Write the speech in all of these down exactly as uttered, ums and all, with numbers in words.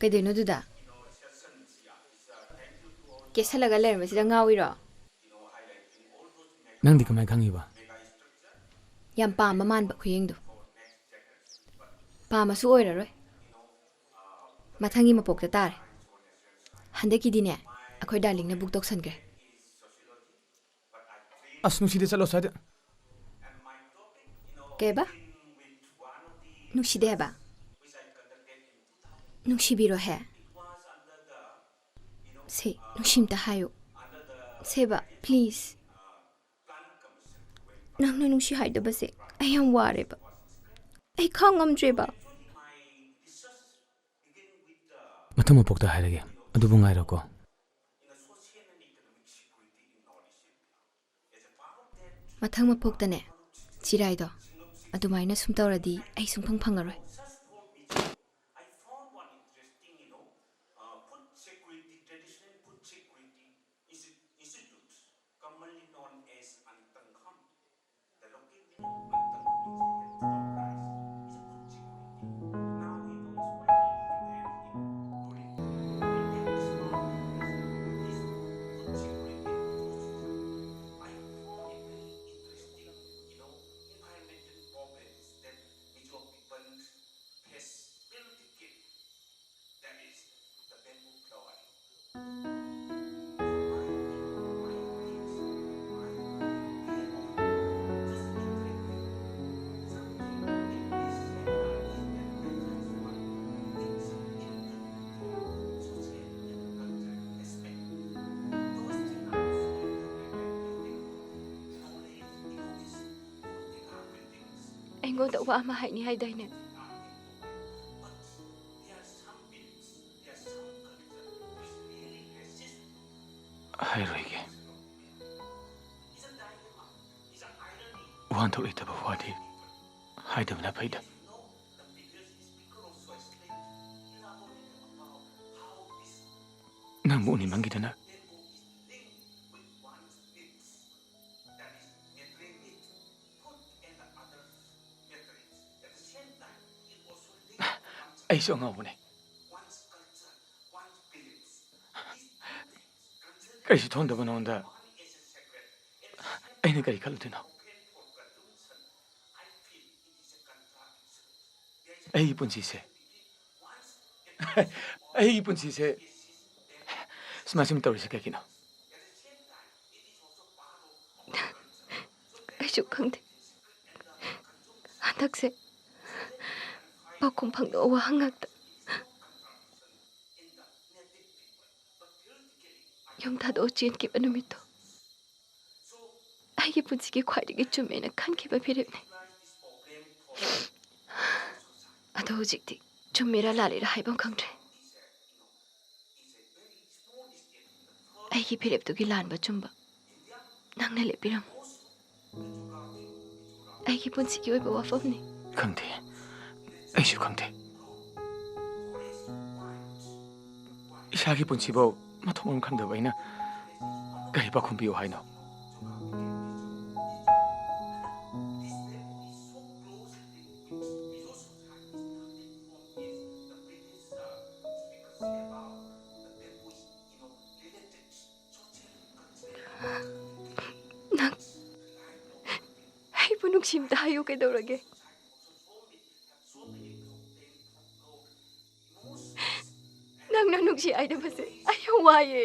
ꯀꯩꯗꯧꯅꯣ ꯑꯗꯨꯗ? ꯀꯦꯁꯜꯂꯒ ꯂꯩꯔꯝꯕꯁꯤꯗ ꯉꯥꯎꯏꯔꯣ? ꯅꯪꯗꯤ ꯀꯃꯥꯏ ꯈꯪꯉꯤꯕ? ꯌꯥꯝ ꯄꯥꯝꯕ ꯃꯥꯟꯕ ꯈꯨꯌꯦꯡꯗꯣ꯫ ꯄꯥꯝꯃꯁꯨ ꯑꯣꯏꯔꯔꯣꯏ꯫ ꯃꯊꯪꯒꯤ ꯃꯄꯣꯛꯇ ꯇꯥꯔꯦ꯫ ꯍꯟꯗꯛꯀꯤꯗꯤꯅꯦ, ꯑꯩꯈꯣꯏ ꯗꯥꯔꯂꯤꯡꯅ ꯕꯨꯛ ꯇꯧꯁꯟꯈ꯭ꯔꯦ꯫ ꯑꯁ, ꯅꯨꯡꯁꯤꯗꯦ, ꯆꯠꯂꯣ ꯁ꯭ꯋꯥꯏꯗ꯫ ꯀꯩꯕ? ꯅꯨꯡꯁꯤꯗꯦ ꯍꯥꯏꯕ? ꯅꯨꯡꯁꯤꯕꯤꯔꯣꯍꯦ꯫ ꯁꯦ, ꯅꯨꯡꯁꯤꯝꯇ ꯍꯥꯏꯌꯨ꯫ ꯁꯦꯕ, please꯫ ꯅꯪꯅ ꯅꯨꯡꯁꯤ ꯍꯥꯏꯗꯕꯁꯦ ꯑꯩ ꯌꯥꯝ ꯋꯥꯔꯦꯕ꯫ ꯑꯩ ꯈꯥꯡ ꯉꯝꯗ꯭ꯔꯦꯕ꯫ ꯃꯊꯪ ꯃꯄꯣꯛꯇ ꯍꯥꯏꯔꯒꯦ꯫ ꯑꯗꯨꯕꯨ ꯉꯥꯏꯔꯣꯀꯣ꯫ ꯃꯊꯪ ꯃꯄꯣꯛꯇꯅꯦ, ꯆꯤꯔꯥꯏꯗꯣ, ꯑꯗꯨꯃꯥꯏꯅ ꯁꯨꯝ ꯇꯧꯔꯗꯤ ꯑꯩ ꯁꯨꯡꯐꯪ ꯐꯪꯉꯔꯣꯏ꯫ ꯑꯩꯉꯣꯟꯗ ꯋꯥ ꯑꯃ ꯍꯥꯏꯅꯤ ꯍꯥꯏꯗꯥꯏꯅꯦ? ꯍꯥꯏꯔꯣꯏꯒꯦ꯫ ꯋꯥꯍꯟꯊꯣꯛ ꯂꯩꯇꯕ ꯋꯥꯗꯤ ꯍꯥꯏꯗꯕꯅ ꯐꯩꯗ꯫ ꯅꯪꯕꯨ ꯎꯅꯤꯡꯃꯟꯈꯤꯗꯅ꯫ ꯑꯩꯁꯨ ꯑꯉꯥꯎꯕꯅꯦ꯫ ꯑꯩꯁꯨ ꯊꯣꯟꯗꯕ ꯅꯉꯣꯟꯗ ꯑꯩꯅ ꯀꯔꯤ ꯈꯜꯂꯨꯗꯣꯏꯅꯣ? ꯑꯩꯒꯤ ꯄꯨꯟꯁꯤꯁꯦ, ꯑꯩꯒꯤ ꯄꯨꯟꯁꯤꯁꯦ ꯁꯨꯃꯥꯏ ꯁꯨꯝ ꯇꯧꯔꯤꯁꯦ ꯀꯩꯒꯤꯅꯣ? ꯑꯩꯁꯨ ꯈꯪꯗꯦ꯫ ꯍꯟꯗꯛꯁꯦ ꯄꯥꯎꯈꯨꯝ ꯐꯪꯗꯕ ꯋꯥꯍꯪ ꯉꯥꯛꯇ꯫ ꯌꯨꯝ ꯊꯥꯗꯣꯛꯑ ꯆꯦꯟꯈꯤꯕ ꯅꯨꯃꯤꯠꯇꯣ ꯑꯩꯒꯤ ꯄꯨꯟꯁꯤꯒꯤ ꯈ꯭ꯋꯥꯏꯗꯒꯤ ꯆꯨꯝꯃꯦꯅ ꯈꯟꯈꯤꯕ ꯐꯤꯔꯦꯞꯅꯤ꯫ ꯑꯗꯣ ꯍꯧꯖꯤꯛꯇꯤ ꯆꯨꯝꯃꯤꯔꯥ ꯂꯥꯜꯂꯤꯔꯥ ꯍꯥꯏꯐꯝ ꯈꯪꯗ꯭ꯔꯦ꯫ ꯑꯩꯒꯤ ꯐꯤꯔꯦꯞꯇꯨꯒꯤ ꯂꯥꯟꯕ ꯆꯨꯝꯕ ꯅꯪꯅ ꯂꯦꯞꯄꯤꯔꯝꯃꯨ꯫ ꯑꯩꯒꯤ ꯄꯨꯟꯁꯤꯒꯤ ꯑꯣꯏꯕ ꯋꯥꯐꯝꯅꯤ꯫ ꯈꯪꯗꯦ, ꯑꯩꯁꯨ ꯈꯪꯗꯦ꯫ ꯏꯁꯥꯒꯤ ꯄꯨꯟꯁꯤꯐꯥꯎ ꯃꯊꯣꯡ ꯃꯔꯝ ꯈꯪꯗꯕ ꯑꯩꯅ ꯀꯔꯤ ꯄꯥꯎꯈꯨꯝ ꯄꯤꯌꯨ ꯍꯥꯏꯅꯣ? ꯅꯪ ꯑꯩꯕꯨ ꯅꯨꯡꯁꯤ ꯑꯝꯇ ꯍꯥꯏꯌꯨ꯫ ꯀꯩꯗꯧꯔꯒꯦ? ꯅꯪꯅ ꯅꯨꯡꯁꯤ ꯍꯥꯏꯗꯕꯁꯦ ꯑꯩ ꯌꯥꯝ ꯋꯥꯏꯌꯦ꯫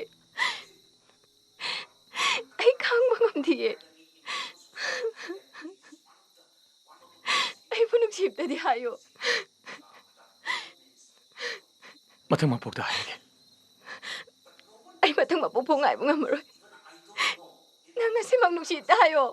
ꯑꯩ ꯈꯥꯡꯕ ꯉꯝꯗꯤꯌꯦ꯫ ꯑꯩꯕꯨ ꯅꯨꯡꯁꯤ ꯑꯝꯇꯗꯤ ꯍꯥꯏꯌꯨ꯫ ꯃꯊꯪ ꯃꯄꯣꯛꯇ ꯍꯥꯏꯔꯒꯦ꯫ ꯑꯩ ꯃꯊꯪ ꯃꯄꯣꯛꯐꯥꯎ ꯉꯥꯏꯕ ꯉꯝꯃꯔꯣꯏ꯫ ꯅꯪ ꯉꯁꯤꯃꯛ ꯅꯨꯡꯁꯤ ꯑꯝꯇ ꯍꯥꯏꯌꯣ꯫